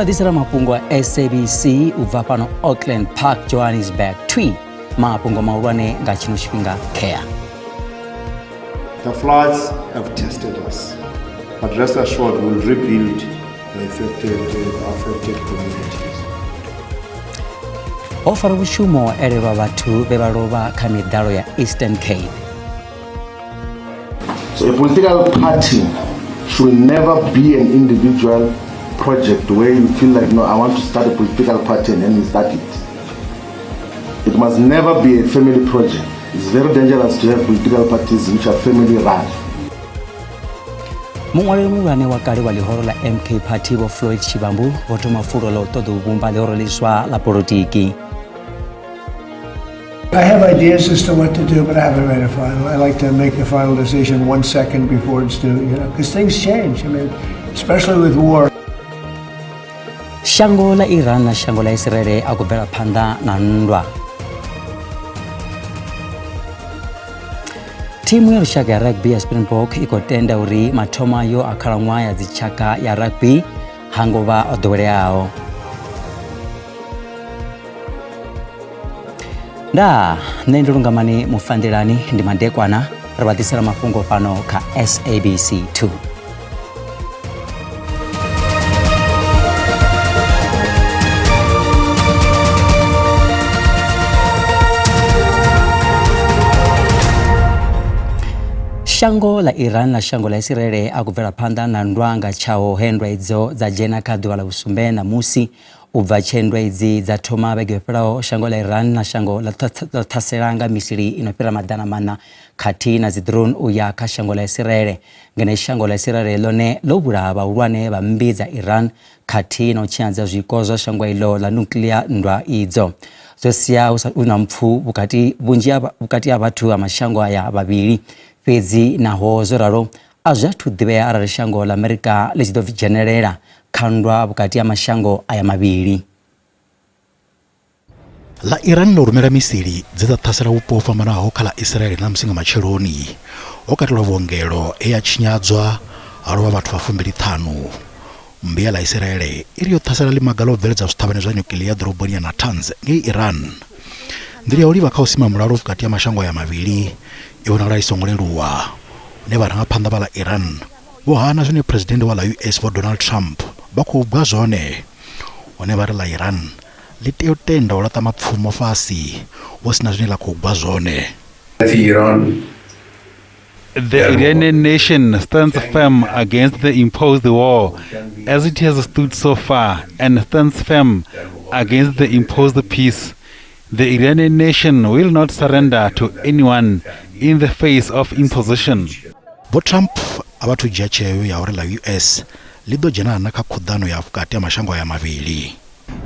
Ri vha ḓisela mafhungo a SABC u bva fhano Auckland Park, Johannesburg. Twi mafhungo mahulwane nga tshino tshifhinga khea. The floods have tested us, but rest assured we'll rebuild the affected communities. Ho fara vhushumo elelwa vhathu vhe vha lovha kha miḓalo ya Eastern Cape. So a political party should never be an individual project where you feel like, no, I want to start a political party and then you start it. It must never be a family project. It's very dangerous to have political parties which are family run. Muṅwaleli muhulwane wa kale wa ḽihoro ḽa MK Party Vho Floyd Shivambu vho thoma fulo ḽa u ṱoḓa u vhumba ḽihoro ḽiswa ḽa polotiki. I have ideas as to what to do, but I haven't made a final. I like to make the final decision 1 second before it's due, because things change. I mean, especially with war. Shango ḽa Iran na shango ḽa Israele a khou bvela phanḓa na nndwa. Thimu ya lushaka ya rugby ya Springbok i khou tenda uri mathomo ayo a khalaṅwaha ya dzitshaka ya rugby ha ngo vha o ḓoweleaho. Ndaa, nṋe ndi Lungamani Mufandelani, ndi madekwana ri vha ḓisela mafhungo fhano kha SABC 2. Shango ḽa Iran na shango ḽa Isiraele a khou bvela phanḓa na nndwa nga tshaho he nndwa idzo dza dzhena kha ḓuvha ḽa vhusumbe ṋamusi. U bva tshe nndwa idzi dza thoma vhege yo fhelaho, shango ḽa Iran na shango ḽa ṱhasela nga misili i no fhira 400 khathihi na dzi drone u ya kha shango ḽa Isiraele. Ngeno shango ḽa Isiraele ḽone ḽo vhulaha vhahulwane vha mmbi dza Iran khathihi na u tshinyadza zwiko zwa shango iḽo ḽa nuclear. Nndwa idzo dzo sia hu na mpfu vhukati vhunzhi vhukati ha vhathu vha mashango aya vhavhili. Fhedzi naho zwo ralo, a zwi athu ḓivhea arali shango ḽa Amerika ḽi tshi ḓo dzhenelela kha nndwa vhukati ha mashango aya mavhili. Ḽa Iran ḽo rumela misili dze dza ṱhasela vhupo ho fhambanaho kha ḽa Israel ṋamusi nga matsheloni, ho katelwa vhuongelo he ya tshinyadzwa ha lovha vhathu vha 25. Mmbi ya ḽa Israel i ri yo ṱhasela ḽimaga ḽa u bveledza zwiṱhavhane zwa nyukiḽia ḓoroboni ya Natanz ngei Iran. Nḓila ya u livha kha u sima mulalo vhukati ha mashango aya mavhili i vhonala i songo leluwa, hune vharangaphanḓa vha ḽa Iran vho hana zwine Phresidennde wa ḽa US Vho Donald Trump vha khou bwa zwone, hune vha ri ḽa Iran ḽi tea u tenda u laṱa mapfumo fhasi hu si na zwine ḽa khou bwa zwone. The Iranian nation stands firm against the imposed war, as it has stood so far, and stands firm against the imposed peace. The Iranian nation will not surrender to anyone in the face of imposition. Vho Trump a vha athu dzhia tsheo ya uri ḽa US ḽi ḓo dzhena na kha khuḓano ya vhukati ha mashango aya mavhili.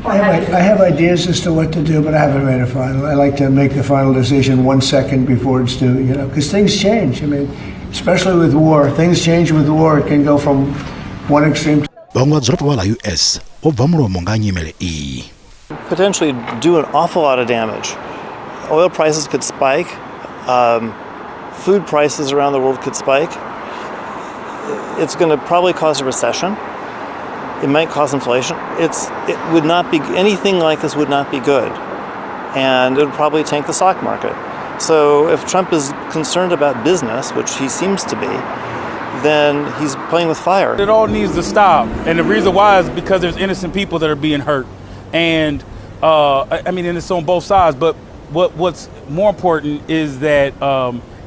I have ideas as to what to do, but I haven't made a final. I like to make the final decision 1 second before it's due, because things change. I mean, especially with war, things change with war. It can go from one extreme to Vhaṅwe vhadzulapo vha ḽa US vho bva mulomo nga nyimele iyi. Potentially do an awful lot of damage. Oil prices could spike. Food prices around the world could spike. It's going to probably cause a recession. It might cause inflation. It would not be, anything like this would not be good. And it would probably tank the stock market. So if Trump is concerned about business, which he seems to be, then he's playing with fire. It all needs to stop. And the reason why is because there's innocent people that are being hurt. And and it's on both sides. But what's more important is that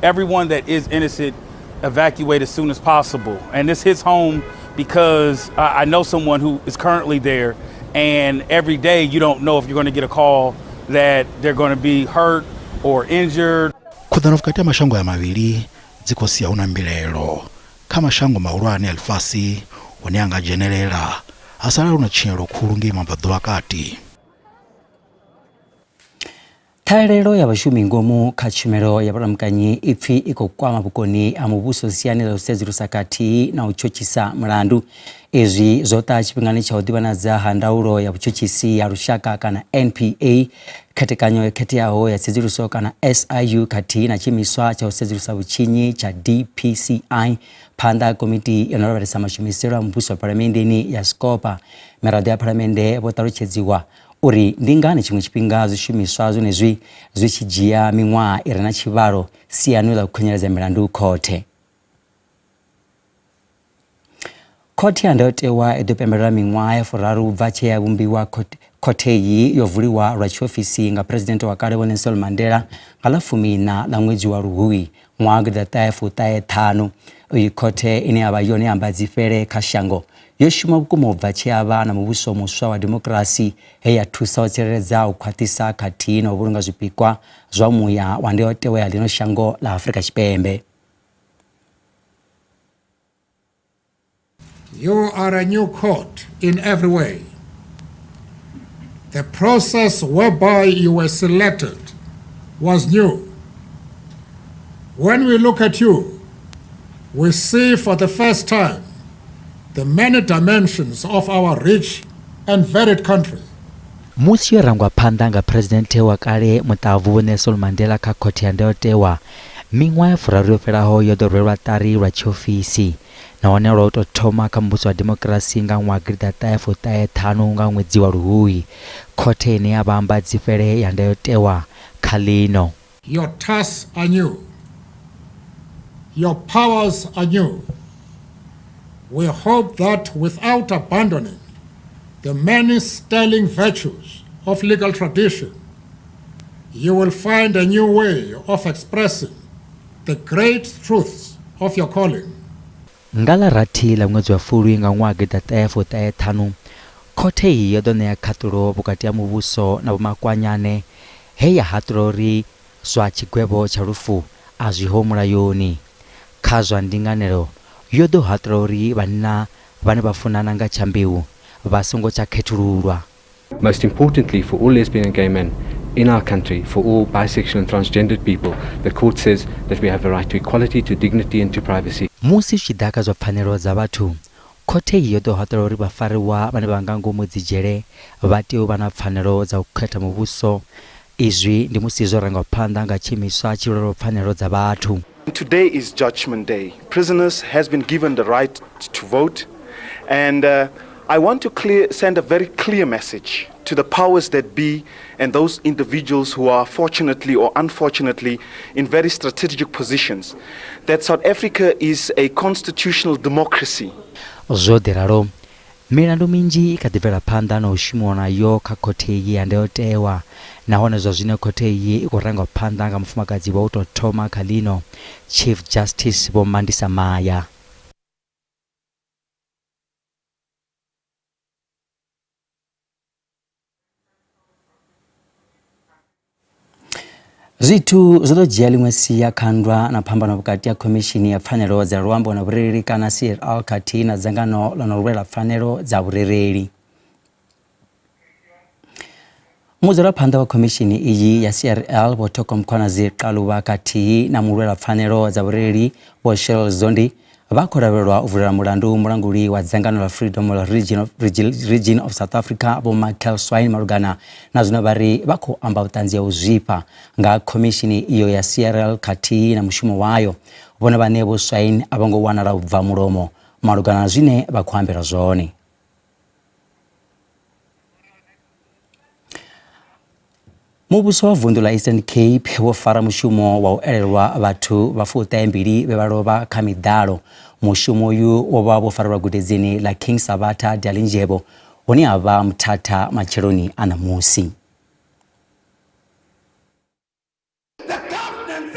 everyone that is innocent evacuate as soon as possible. And this hits home because I know someone who is currently there, and every day you don't know if you're going to get a call that they're going to be hurt or injured. Khuḓano vhukati ha mashango aya mavhili dzi khou sia hu na mbilaelo kha mashango mahulwane a ḽifhasi hune a nga dzhenelela ha sala hu na tshinyalelo khulu ngei mabvaḓuvha kati. Ṱhahelelo ya vhashumi ngomu kha tshumelo ya vhulamukanyi i pfi i khou kwama vhukoni ha muvhuso siani ḽa u sedzulusa khathihi na u tshutshisa mulandu. Izwi zwo ṱaha tshifhingani tsha u ḓivhanadza ha ndaulo ya vhutshutshisi ya lushaka kana NPA, khethekanyo yo khetheaho ya tsedzuluso kana SIU khathihi na tshiimiswa tsha u sedzulusa vhutshinyi tsha DPCI phanḓa ha komiti yo no lavhelesa mashumiselo a muvhuso phalamenndeni ya Scopa. Miraḓo ya phalamennde vho ṱalutshedziwa uri ndi ngani tshiṅwe tshifhinga zwishumiswa zwenezwi zwi tshi dzhia miṅwaha i re na tshivhalo siani ḽa u khunyeledza milandu khothe. Khothe ya Ndayotewa i ḓo pembelela miṅwaha ya furaru u bva tshe ya vhumbiwa. Khothe iyi yo vuliwa lwa tshiofisi nga Phresidennde wa kale Vho Nelson Mandela nga ḽa fumiiṋa ḽa ṅwedzi wa Luhuhi ṅwaha gidiḓaṱahe fuṱahe ṱhanu. Iyi khothe ine ya vha yone ambadzifhele kha shango yo shuma vhukuma u bva tshe ya vha na muvhuso muswa wa dimokirasi he ya thusa u tsireledza, u khwaṱhisa khathihi na u vhulunga zwipikwa zwa muya wa ndayotewa ya ḽino shango ḽa Afrika Tshipembe. You are a new court in every way. The process whereby you were selected was new. When we look at you, we see for the first time the many dimensions of our rich and varied country. Musi yo rangwa phanḓa nga Phresidennde wa kale muṱahabvu Vho Nelson Mandela kha Khothe ya Ndayotewa, miṅwaha ya furaru yo fhelaho yo ḓo rwelwa ṱari lwa tshiofisi nahone lwa u tou thoma kha muvhuso wa demokirasi nga ṅwaha gidiḓaṱahe fuṱahe ṱhanu nga ṅwedzi wa Luhuhi, khothe ine ya vha ambadzifhele ya ndayotewa kha ḽino. Your tasks are new. Your powers are new. We hope that without abandoning the many sterling virtues of legal tradition, you will find a new way of expressing the great truths of your calling. Nga ḽa rathi ḽa ṅwedzi wa Fulwi nga ṅwaha gidiḓaṱahe fuṱahe ṱhanu, khothe iyi yo ḓo ṋea khaṱulo vhukati ha muvhuso na vhomakwanyane he ya haṱula uri zwa tshigwevho tsha lufu a zwiho mulayoni. Kha zwa ndinganelo, yo ḓo haṱula uri vhanna vhane vha funana nga tsha mbeu vha songo tsha khethululwa. Most importantly for all lesbian and gay men in our country, for all bisexual and transgendered people, the court says that we have a right to equality, to dignity and to privacy. Musi zwi tshi ḓa kha zwa pfanelo dza vhathu, khothe iyi yo ḓo haṱula uri vhafariwa vhane vha nga ngomu dzidzhele vha tea u vha na pfanelo dza u khetha muvhuso. Izwi ndi musi zwo rangwa phanḓa nga tshiimiswa tshi lwelaho pfanelo dza vhathu. Today is Judgment Day. Prisoners has been given the right to vote and uh, I want to clear, send a very clear message to the powers that be and those individuals who are fortunately or unfortunately in very strategic positions that South Africa is a constitutional democracy. Zwo ḓi ralo, milandu minzhi i kha ḓi bvela phanḓa na u shumiwa nayo kha khothe iyi ya ndayotewa nahone zwa zwino khothe iyi i khou rangwa phanḓa nga mufumakadzi wa u tou thoma kha ḽino, Chief Justice Vho Mandisa Maya. Zwithu zwo ḓo dzhia ḽiṅwe sia kha nndwa na phambano vhukati ha Khomishini ya Pfanelo dza Luambo na Vhurereli kana CRL khathihi na dzangano ḽa no lwela pfanelo dza vhurereli. Mudzulaphanḓa wa khomishini iyi ya CRL Vho Thoko Mkhwanazi Xaluva khathihi na mulwela pfanelo dza vhurereli Vho Cheryl Zondi vha khou lavhelelwa u vulela mulandu mulanguli wa dzangano ḽa Freedom Region of, Region of South Africa Vho Michael Swine malugana na zwine vha ri vha khou amba vhuṱanzi ha u zwifha nga khomishini iyo ya CRL khathihi na mushumo wayo. Vhone vhaṋe Vho Swine a vho ngo wanala u bva mulomo malugana na zwine vha khou ambela zwone. Muvhuso wa vunḓu ḽa Eastern Cape wo fara mushumo wa u elelwa vhathu vha fuṱahe-mbili vhe vha lovha kha miḓalo. Mushumo uyu wo vha wo farelwa gudedzini ḽa King Sabatha Dalindyebo hune ha vha Mthatha matsheloni a ṋamusi.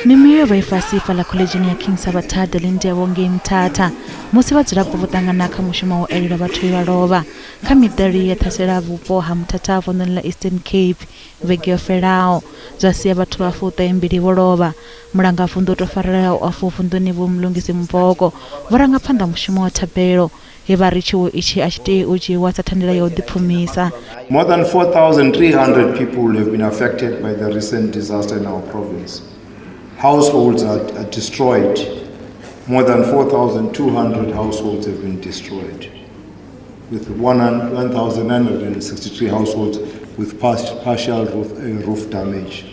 Mimiyo yo vha i fhasi fhaḽa khoḽedzhini ya King Sabata Dalindyebo ngei Mthatha musi vhadzulapo vho ṱangana kha mushumo wa u elelwa vhathu vhe vha lovha kha miḓalo ye ya ṱhasela vhupo ha Mthatha vunḓuni ḽa Eastern Cape vhege yo fhelaho zwa sia vhathu vha fuṱahe-mbili vho lovha. Mulangavunḓu u tou farelaho afho vunḓuni Vho Mlungisi Mvoko vho ranga phanḓa mushumo wa thabelo he vha ri tshiwo itshi a tshi tei u dzhiiwa sa thandela ya u ḓipfumisa. More than 4,300 people have been affected by the recent disaster in our province. Households are, are destroyed. More than 4,200 households have been destroyed, with 1,963 households with partial roof, roof damage.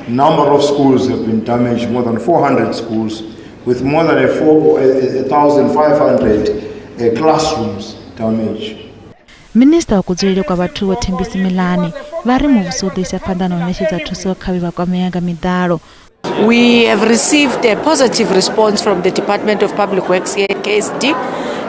Number of schools have been damaged, more than 400 schools, with more than 1,500 classrooms damaged. Minisiṱa wa kudzulele kwa vhathu Vho Thembi Simelane vha ri muvhuso u ḓo isa phanḓa na u ṋetshedza thuso kha vhe vha kwamea nga miḓalo. We have received a positive response from the Department of Public Works here at KSD.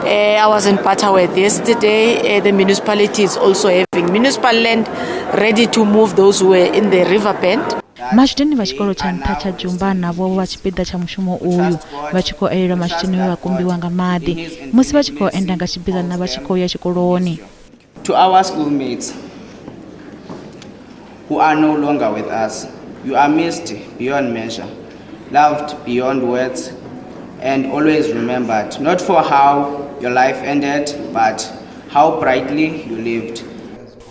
I was in Butterworth yesterday. The municipality is also having municipal land ready to move those who were in the river bend. Matshudeni vha tshikolo tsha nṱha tsha Jumba navho vho vha tshipiḓa tsha mushumo uyu, vha tshi khou elelwa matshudeni vhe vha kumbiwa nga maḓi musi vha tshi khou enda nga tshibizana vha tshi khou ya tshikoloni. To our schoolmates who are no longer with us, you are missed beyond measure, loved beyond words, and always remembered, not for how your life ended, but how brightly you lived.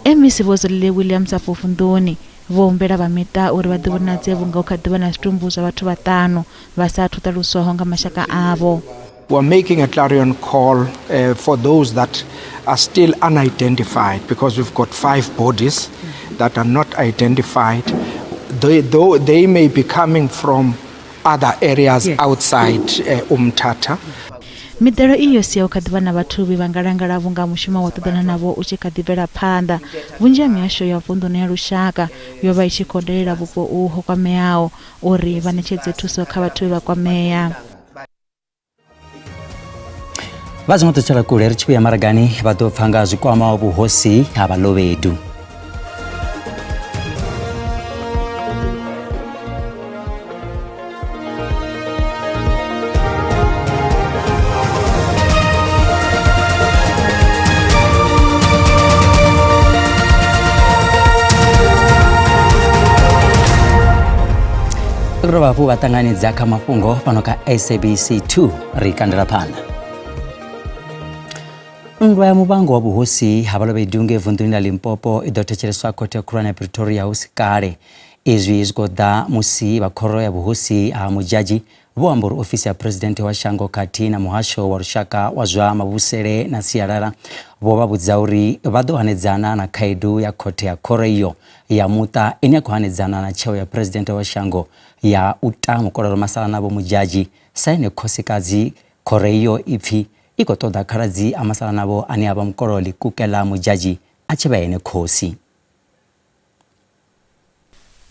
MEC Vho Zolile Williams afho vunḓuni vho humbela vha miṱa uri vha ḓivhonadze vhunga hu kha ḓi vha na zwitumbu zwa vhathu vhaṱanu vha sa athu ṱaluswaho nga mashaka avho. We are making a clarion call uh, for those that are still unidentified because we've got five bodies that are not identified. They, though they may be coming from other areas yes. outside uh, Umtata. Miḓalo iyi yo sia hu kha ḓi vha na vhathu vhe vha ngalangala vhunga mushumo wa u ṱoḓana navho u tshi kha ḓi bvela phanḓa. Vhunzhi ha mihasho ya vunḓu na ya lushaka yo vha i tshi khou dalela vhupo uhu ho kwameaho uri vha ṋetshedze thuso kha vhathu vhe vha kwamea. Vha songo ṱutshela kule ri tshi vhuya maragani vha ḓo pfa nga zwi kwamaho vhuhosi ha Balobedu. Ri dovha hafhu vha ṱanganedza kha mafhungo fhano kha SABC 2 ri kandela phanḓa. Nndwa ya muvhango wa vhuhosi ha Balobedu ngei vunḓuni ḽa Limpopo i ḓo thetsheleswa khothe khulwane ya Pretoria hu si kale. Izwi zwi khou ḓa musi vha khoro ya vhuhosi ha Mudzhadzhi vho amba uri ofisi ya phresidennde wa shango khathihi na muhasho wa lushaka wa zwa mavhusele na sialala vho vha vhudza uri vha ḓo hanedzana na khaedu ya khothe ya khoro iyo ya muṱa ine ya khou hanedzana na tsheo ya phresidennde wa shango ya u ta mukololo Masalanabo Mudzhadzhi sa ene khosikadzi. Khoro iyo i pfi i khou ṱoḓa khaladzi a Masalanabo ane a vha mukololo Likukela Mudzhadzhi a tshi vha ene khosi.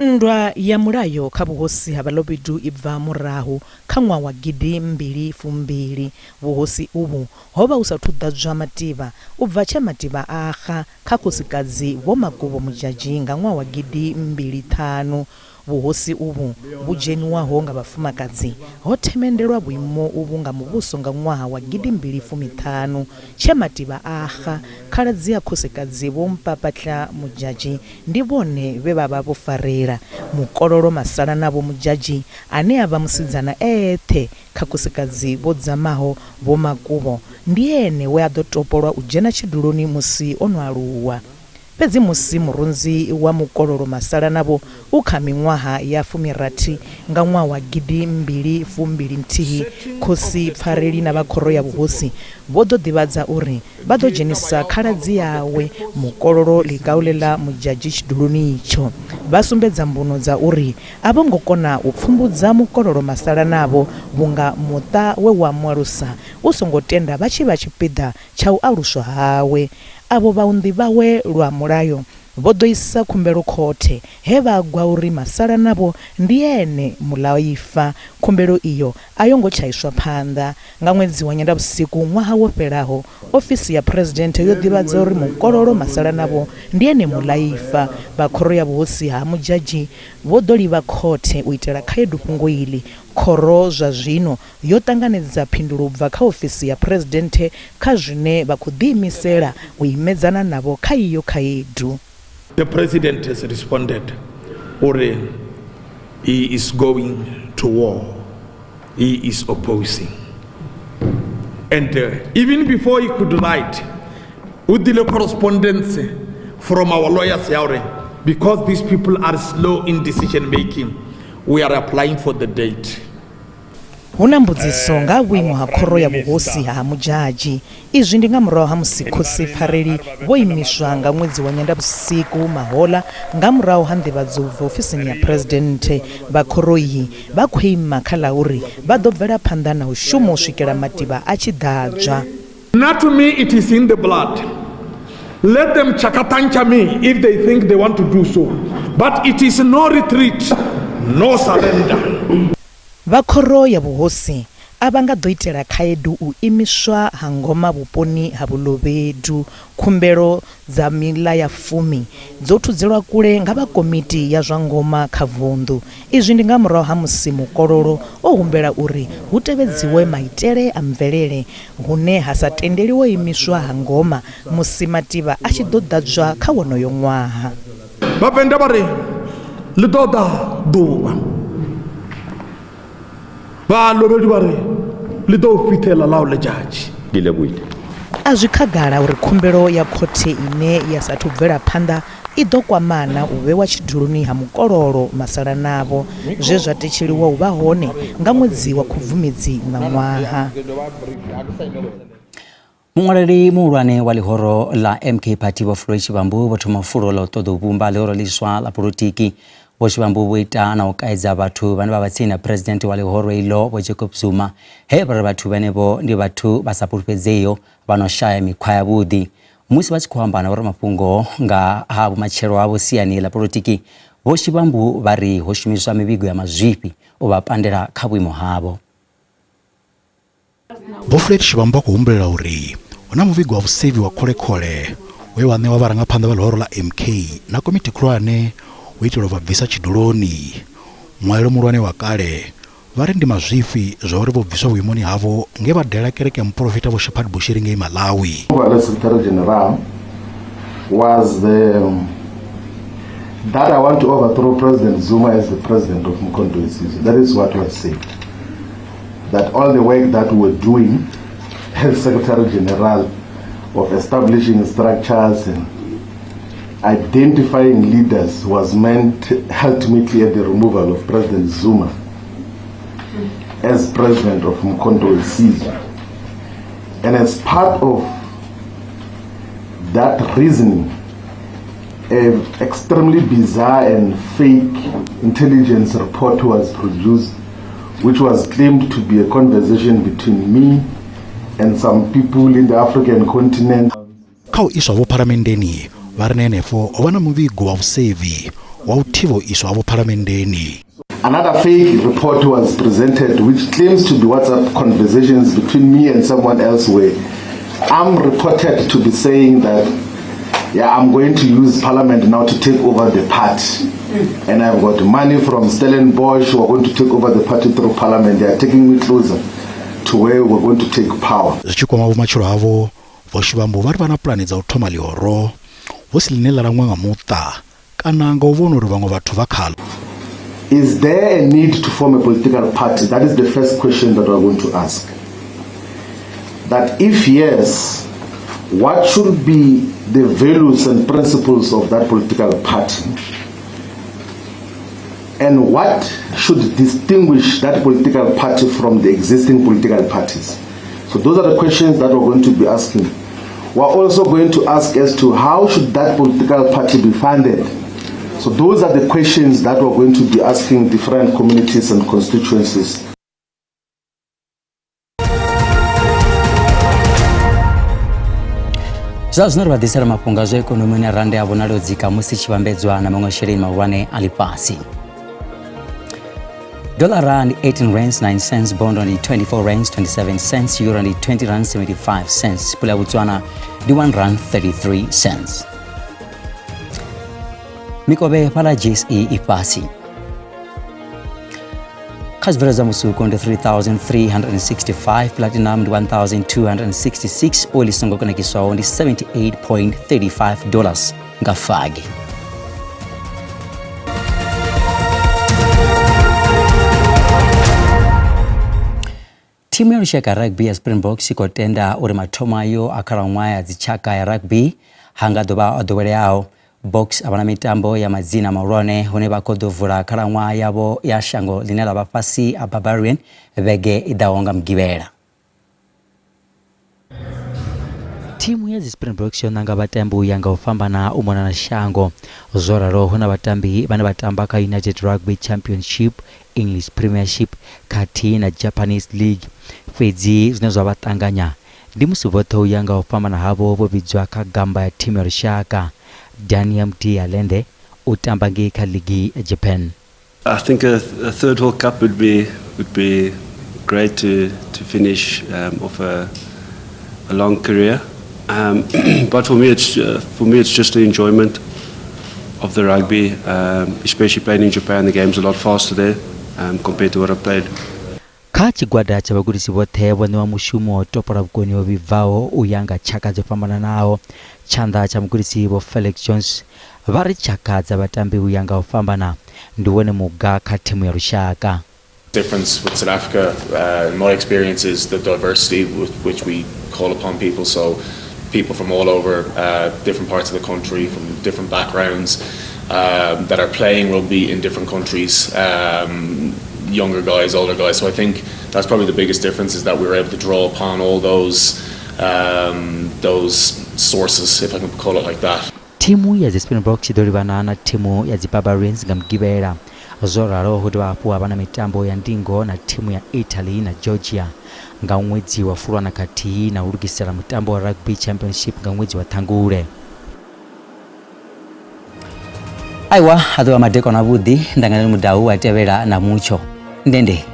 Nndwa ya mulayo kha vhuhosi ha Balobedu i bva murahu kha ṅwaha wa gidi mbili fumbili. Vhuhosi uvhu ho vha hu sa athu ḓadzwa mativha u bva tshe mativha a xa kha khosikadzi Vho Makubo Modjadji nga ṅwaha wa gidi mbili ṱhanu. Vhuhosi uvhu vhu dzheniwaho nga vhafumakadzi ho themendelwa vhuimo uvhu nga muvhuso nga ṅwaha wa gidi mbili fumi ṱhanu tshe mativha a xa khaladzi a khosikadzi Vho Mpapatla Modjadji Ndi vhone vhe vha vha vho farela mukololo Masalanavho Mudzhadzhi ane a vha musidzana e eṱhe kha kusikadzi vho dzamaho Vho Makuvho ndi ene we a ḓo topolwa u dzhena tshiduloni musi o no aluwa. Fhedzi musi murunzi wa mukololo Masalanavho u kha miṅwaha ya fumirathi nga ṅwaha wa gidi mbili fumbili nthihi, Khosi Pfareli na vha khoro ya vhuhosi vho ḓo ḓivhadza uri Vha ḓo dzhenisa khaladzi yawe mukololo Likaulela Mudzhadzhi tshiduloni itsho. Vha sumbedza mbuno dza uri a vho ngo kona u pfumbudza mukololo Masalanavho vhunga muṱa we wa mualusa u songo tenda vha tshi vha tshipiḓa tsha u aluswa hawe. Avho vhaunḓi vhawe lwa mulayo Vho ḓo isa khumbelo khothe, he vha gwa uri Masalanavho ndi ene muḽaifa. Khumbelo iyo a yo ngo tsha iswa phanḓa. Nga ṅwedzi wa Nyendavhusiku ṅwaha wo fhelaho, ofisi ya Phresidennde yo ḓivhadza uri Mukololo Masalanavho ndi ene muḽaifa. Vha khoro ya vhuhosi ha Mudzhadzhi vho ḓo livha khothe u itela khaedu fhungo iḽi. Khoro zwa zwino yo ṱanganedza phindulo u bva kha ofisi ya Phresidennde kha zwine vha khou ḓiimisela u imedzana navho kha iyo khaedu. The president has responded uri he is going to war, he is opposing. And even before he could write, o dile correspondence from our lawyers ya gore because these people are slow in decision making, we are applying for the date. Hu na mbudziso nga ha vhuimo ha khoro ya vhuhosi ha Mudzhadzhi. Izwi ndi nga murahu ha musi Khosi Pfareli vho imiswa nga ṅwedzi wa Nyendavhusiku mahoḽa nga murahu ha nḓivhadzo u bva ofisini ya Phresidennde. Vha khoro iyi vha khou ima kha ḽa uri vha ḓo bvela phanḓa na u shuma u swikela mativha a tshi ḓadzwa. Nna to me it is in the blood. Let them chakatancha me if they think they want to do so. But it is no retreat, no surrender. Vha khoro ya vhuhosi a vha nga ḓo itela khaedu u imiswa ha ngoma vhuponi ha Vhulobedu. Khumbelo dza miḽa ya fumi dzo thudzelwa kule nga vha komiti ya zwa ngoma kha vunḓu. Izwi ndi nga murahu ha musi mukololo o humbela uri hu tevhedziwe maitele a mvelele hune ha sa tendeliwe u imiswa ha ngoma musi mativha a tshi ḓo ḓadzwa kha wonoyo ṅwaha. Vhavenḓa vha ri, Ḽi ḓo ḓa ḓuvha. Vha-Lovheli vha ri, Ḽi ḓo u fhithela ḽau ḽidzhadzhi. Ndi lebohile. A zwi khagala uri khumbelo ya khothe ine ya sa athu bvela phanḓa i ḓo kwamana u vhewa tshiduloni ha mukololo Masalanavho, zwe zwa tetsheliwa u vha hone nga ṅwedzi wa Khubvumedzi ṋaṅwaha. Muṅwaleli muhulwane wa ḽihoro ḽa MK Party Vho Floyd Shivambu vho thoma fulo ḽa u ṱoḓa u vhumba ḽihoro ḽiswa ḽa polotiki. Vho Shivambu vho ita na u kaidza vhathu vhane vha vha tsini na president wa ḽihoro iḽo Vho Jacob Zuma he vha ri vhathu vhenevho ndi vhathu vha sa fhulufhedzeiho vha no shaya mikhwa yavhuḓi. Musi vha tshi khou amba na vhoramafhungo nga ha vhumatshelo havho siani ḽa polotiki, Vho Shivambu vha ri ho shumiswa mivhigo ya mazwifhi u vha pandela kha vhuimo havho. Vho Floyd Shivambu vha khou humbulela uri hu na muvhigo wa vhusevhi wa khole-khole we wa ṋewa vharangaphanḓa vha ḽihoro ḽa MK na komiti khulwane u itela u vha bvisa tshiduloni. Muṅwaleli muhulwane wa kale vha ri ndi mazwifhi zwa uri vho bviswa vhuimoni havho nge vha dalela kereke ya muporofita Vho Shepherd Bushiri ngei Malawi. The Secretary General was the that I want to overthrow President Zuma as the president of Mkhonto weSizwe. That is what was said. That all the work that we were doing as Secretary General of establishing structures and identifying leaders was meant ultimately at the removal of President Zuma as president of Mkhonto weSizwe. And as part of that reasoning, an extremely bizarre and fake intelligence report was produced, which was claimed to be a conversation between me and some people in the African continent. Kha u iswa havho phalamenndeni, vha ri na henefho ho vha na muvhigo wa vhusevhi wa u thivha u iswa havho phalamenndeni. Another fake report was presented which claims to be WhatsApp conversations between me and someone else where I'm reported to be saying that yeah, I'm going to use parliament now to take over the party. And I've got money from Stellenbosch who are going to take over the party through parliament. They are taking me closer to where we're going to take power. Zwi tshi kwama vhumatshelo havho, Vho Shivambu vha ri vha na pulane dza u thoma ḽihoro, hu si ḽine ḽa langwa nga muṱa kana nga u vhona uri vhaṅwe vhathu vha khaḽo. Is there a need to form a political party? That is the first question that we are going to ask. That if yes, what should be the values and principles of that political party? And what should distinguish that political party from the existing political parties? So those are the questions that we're going to be asking. We're also going to ask as to how should that political party be funded? So those are the questions that we're going to be asking different communities and constituencies. Zwa zwino ri vha ḓisela mafhungo a zwa ikonomi na rannda ya vhonala yo dzika musi tshi vhambedzwa na maṅwe masheleni mahulwane a ḽifhasi. Dollar ndi 18 rands 9 cents, bondo ndi 24 rands 27 cents, euro ndi 20 rands 75 cents, pula ya Botswana ndi 1 rand 33 cents. Mikovhe fhaḽa JSE i fhasi. Kha zwibveledzwa musuku ndi 3365, platinum ndi 1266, oil i songo kunakiswaho ndi 78.35 dollars nga fagi. Thimu ya lushaka rugby ya Springboks i khou tenda uri mathomo ayo a khalaṅwaha ya dzitshaka ya rugby ha nga ḓo vha o ḓoweleaho. Boks a vha na mitambo ya madzina mahulwane hune vha khou ḓo vula khalaṅwaha yavho ya shango ḽine ḽa vha fhasi ha Barbarian vhege i ḓaho nga Mugivhela. Thimu ya dzi Springboks yo nanga vhatambi u ya nga u fhambana u mona na shango. Zwo ralo hu na vhatambi vhane vha tamba kha United Rugby Championship, English Premiership khathihi na Japanese League. Fhedzi zwine zwa vha ṱanganya ndi musi vhoṱhe u ya nga u fhambana havho vho vhidzwa kha gamba ya thimu ya lushaka. Daniel Mtiyalende u tamba ngei kha ligi ya Japan. I think a, a third World Cup would be would be great to to finish um, off a, a long career. Um, but for me, it's uh, for me it's just the enjoyment of the rugby, um, especially playing in Japan. The game's a lot faster there um, compared to what I've played. Kha tshigwada tsha vhagudisi vhoṱhe vho ṋewa mushumo wa u topola vhukoni ho vhibvaho u ya nga tshaka dzo fhambananaho. Tshanḓa tsha mugudisi Vho Felix Jones vha ri tshaka dza vhatambi u ya nga u fhambana ndi wone muga kha thimu ya lushaka. Difference with South Africa, uh, in my experience, is the diversity with which we call upon people. So, people from all over uh, different parts of the country, from different backgrounds, um, that are playing rugby in different countries, um, younger guys, older guys. So I think that's probably the biggest difference is that we were able to draw upon all those um, those sources, if I can call it like that. Thimu ya dzi Springboks i ḓo livhana na thimu ya dzi Barbarians nga Mugivhela. Zwo ralo hu dovha hafhu ha vha na mitambo ya ndingo na thimu ya Italy na Georgia nga ṅwedzi wa Fulwana khathihi na u lugisela mutambo wa Rugby Championship nga ṅwedzi wa Ṱhangule. Aiwa, a ḓo vha madekwana avhuḓi, Ndanganelo Mudau a tevhela na mutsho. Ndende.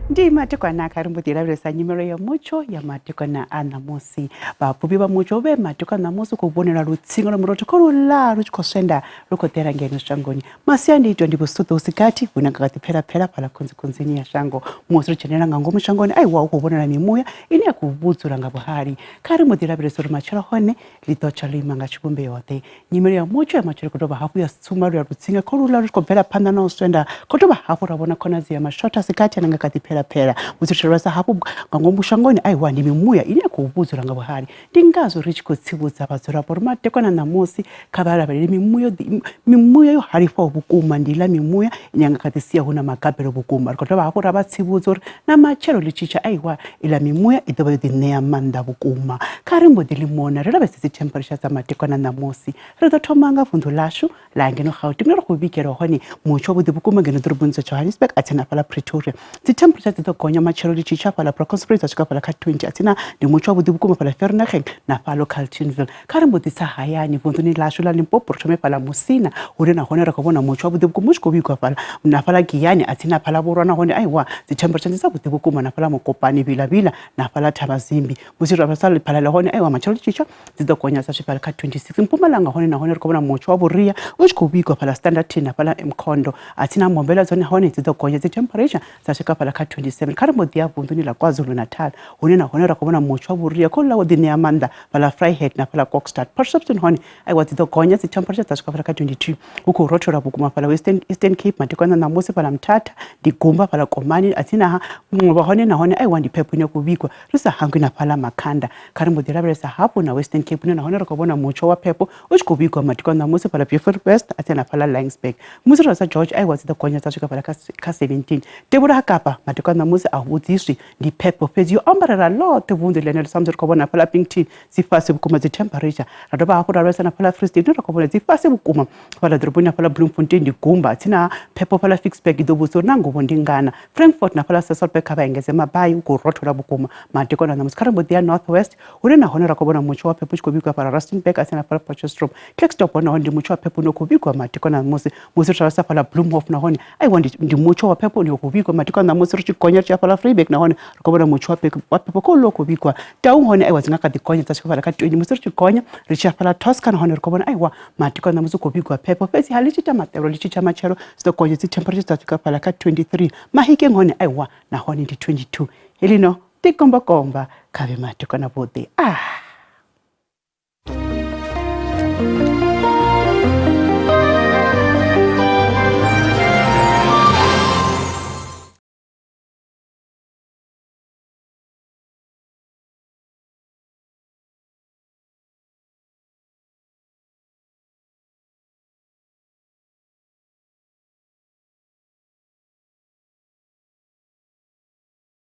Ndi matekwana kha ri mbo ḓi lavhelesa nyimelo ya mutsho ya matekwana a ṋamusi. Vhafhufhi vha mutsho vhe matekwana ṋamusi khou vhonela lutsinga lwa murotho kho luḽa lu tshi khou swenda lu khou ḓela ngeno shangoni. Masiandoitwa ndi vhusuṱo hu si gathi hune nga kha ḓi pfela-pfela fhaḽa khunzikhunzini ya shango. Musi ri dzhenela nga ngomu shangoni aiwa hu khou vhonala mimuya ine ya khou vhudzula nga vhuhali. Kha ri mbo ḓi lavhelesa uri matshelo hone ḽi ḓo tsha ḽo ima nga tshivhumbeo-ḓe. Nyimele ya mutsho ya matshelo i khou dovha hafhu ya tsumba luya lutsinga kholuḽa lu tshi khou bvela phanḓa na u swenda. Khou dovha hafhu ra vhona khonadzeo ya mashotha a si gathi ane nga kha ḓi pfela-pfela. Musi ri tshi lavhelesa hafhu nga ngomu shangoni aiwa ndi mimuya ine ya khou vhudzula nga vhuhali. Ndi ngazwo ri tshi khou tsivhudza vhadzulapo uri madekwana ṋamusi kha vha lavhelele mimuya mimuya yo halifhaho vhukuma ndi iḽa mimuya ine ya nga kha ḓi sia hu na magabelo vhukuma. Ri khou dovha hafhu ra vha tsivhudza uri na matshelo ḽi tshi tsha aiwa iḽa mimuya i ḓo vha yo ḓiṋea maanḓa vhukuma. Kha ri mbo ḓi limona ri lavhelese dzi temperature dza madekwana ṋamusi. Ri ḓo thoma nga vunḓu ḽashu ḽa ngeno Gauteng ri khou vhigelwa hone mutsho wavhuḓi vhukuma ngeno ḓoroboni dza Johannesburg a tsini hafhaḽa Pretoria. Dzi temperature dzi ḓo gonya matshelo ḽi tshi tsha fhaḽa Bronkhorstspruit dza swika fhaḽa kha 20 a tsina ndi mutsho wavhuḓi vhukuma fhaḽa Vereeniging na fhalo Carltonville. Kha ri mbo ḓi tsa hayani vunḓuni ḽashu ḽa Limpopo ri thome fhaḽa Musina hune nahone ri khou vhona mutsho wavhuḓi vhukuma u tshi khou vhigwa fhaḽa na fhaḽa Giyani a tsini hafhaḽa Vhurwa nahone aiwa dzi temperature ndi dzavhuḓi vhukuma na fhaḽa Mokopane Vila Vila na fhaḽa Thabazimbi. Musi ri sa Lephalale hone aiwa matshelo ḽi tshi tsha dzi ḓo gonya dza swika kha 26. Mpumalanga hone nahone ri khou vhona mutsho wa vhuria u tshi khou vhigwa fhaḽa Standerton na fhaḽa Mkhondo a tsini ha Mbombela dzone hone dzi ḓo gonya dzi temperature dza swika fhaḽa kha 27. ḓoroboni. Kha ri mbo ḓi ya vunḓuni ḽa KwaZulu-Natal hune na hone ra khou vhona mutsho wa vhuria khou ḽa wo ḓiṋea maanḓa fhaḽa Vryheid na fhaḽa Kokstad. Port Shepstone hone aiwa dzi ḓo gonya dzi temperature dza swika fhaḽa kha 22. Hu khou rothola vhukuma fhaḽa Western Eastern Cape madekwana ṋamusi fhaḽa Mthatha ndi gumba fhaḽa Komani atsina ha muṅwe wa hone nahone aiwa ndi phepho ine ya khou vhigwa ri sa hangwi na fhaḽa Makhanda. Kha ri mbo ḓi lavhelesa hafhu na Western Cape hune nahone ri khou vhona mutsho wa phepho u tshi khou vhigwa madekwana ṋamusi fhaḽa Beaufort West atsina na fhaḽa Laingsburg. Musi ro sa George aiwa dzi ḓo gonya dza swika fhaḽa kha 17. Devhula ha Kapa madekwana ṋamusi a hu vhudziswi ndi phepho fhedzi yo ambarela ḽoṱhe vunḓu ḽeneḽo sa musi ri khou vhona fhaḽa Upington dzi fhasi vhukuma dzi temperature. Ra dovha hafhu ra lavhelesa na fhaḽa Free State ra khou vhona dzi fhasi vhukuma fhaḽa ḓoroboni ya fhaḽa Bloemfontein ndi gumba tsini ha phepho fhaḽa Ficksburg i ḓo vhudzisa uri na nguvho ndi ngana. Frankfort na fhaḽa Sasolburg kha vha engedze mabai hu khou rothola vhukuma madekwana ṋamusi. Kha ri mbo ḓi ya North West hune nahone ra khou vhona mutsho wa phepho u tshi khou vhigwa fhaḽa Rustenburg a tsini na fhaḽa Potchefstroom. Klerksdorp nahone ndi mutsho wa phepho une u khou vhigwa madekwana ṋamusi. Musi ri tshi lavhelesa fhaḽa Bloemhof nahone aiwa ndi mutsho wa phepho une u khou vhigwa madekwana ṋamusi. Ri tshi gonya ri tshi ya fhaḽa Vryburg nahone ri khou vhona mutsho wa phepho kha uḽa u khou vhigwa. Taung hone aiwa dzi nga kha ḓi gonya dza swika fhaḽa kha 20. Musi ri tshi gonya ri tshi ya fhaḽa Tosca nahone ri khou vhona aiwa madekwana ṋamusi u khou vhigwa phepho fhedzi ha ḽi tshi ita maṱelo ḽi tshi tsha matshelo dzi ḓo gonya dzi temperature dza swika fhaḽa kha 23. Mahikeng hone aiwa nahone ndi 22. Heḽino ḓi komba komba kha vhe madekwana vhuḓi. Ah.